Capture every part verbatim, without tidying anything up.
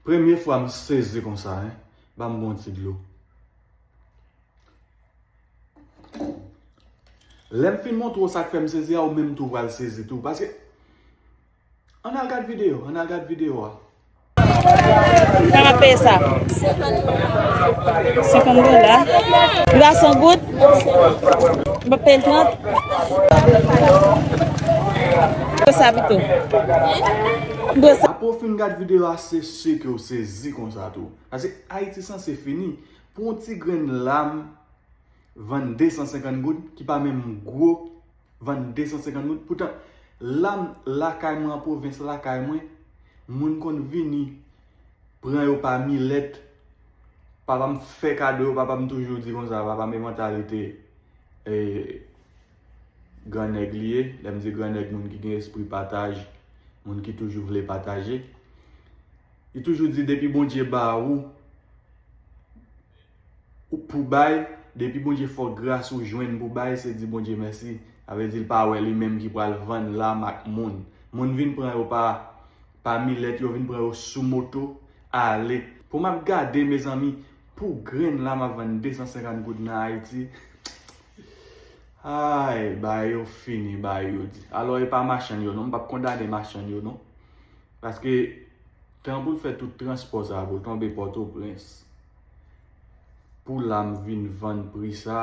Premye fwa m sezi konsa, en. Ban m bon ti dlo. Lè m fin montre w sa k fè m sezi a, ou menm tou pral sezi tou. Paske, ann al gad videyo, ann al gad videyo a. Sa m ap peye sa? Senkant dola. Li pa san goud? M ap peye l trant? Gwo sa pito. Gwo sa. Apre w fin gad videyo a, se si ke w sezi konsa tou. Paske Ayiti sanse fini. Pou yon ti grenn lam vann de san senkant goud, ki pa menm gwo, vann de san senkant goud. Poutan, lam lakay mwen, an pwovens lakay mwen, moun konn vini pran yo pa milèt. Papa m fè kado yo, papa m toujou di konsa, papa m e mantalite, e, gran nèg li ye. Lè m di gran nèg, moun ki gen espri pataj, moun ki toujou vle pataje. Li toujou di, depi Bondye ba ou, ou pou bay, depi Bondye fè w gras ou jwenn pou bay, se di Bondye mèsi. Sa vle di l pa wè li menm ki pral vann lam ak moun. Moun vin pran yo pa, pa milèt, yo vin pran yo sou moto, ale. Pou m ap gade, mezanmi, pou grenn lam ap vann de san senkant goud nan Ayiti. Ay, bagay yo fini, bagay yo di. Alò, e pa machann yo non, m p ap kondane machann yo non. Paske, tan pou l fè tout transpò sa, pou l tonbe Pòtoprens, pou lam vin vann pri sa,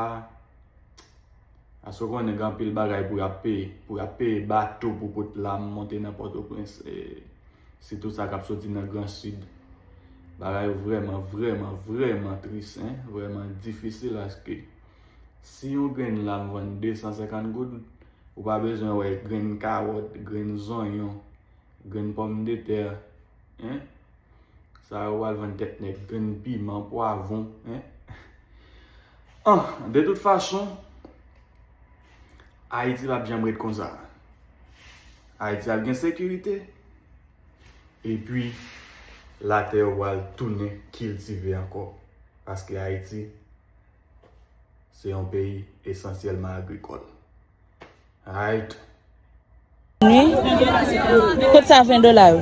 paske w konnen gen anpil bagay pou y ap peye. Pou y ap peye bato pou pote lam monte nan Pòtoprens, e, sitou sa k ap soti nan Gran Sid. Bagay yo vrèman, vrèman, vrèman tris, en, vrèman difisil, paske si yon grenn lam vann de san senkant goud, ou pa bezwen wè grenn kawòt, grenn zonyon, grenn pòmdetè, en? Sa yo pral vann tèt nèg, grenn piman, pwavwon, en? An, de tout fason, Ayiti p ap janm ret konsa. Ayiti ap gen sekirite, epi latè yo pral tounen kiltive ankò. Paske Ayiti, se yon peyi esansyèlman agrikòl. Right? Ni? Kot sa ven dola yo?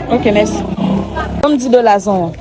Ok, mèsi. Ban m di dola zon an.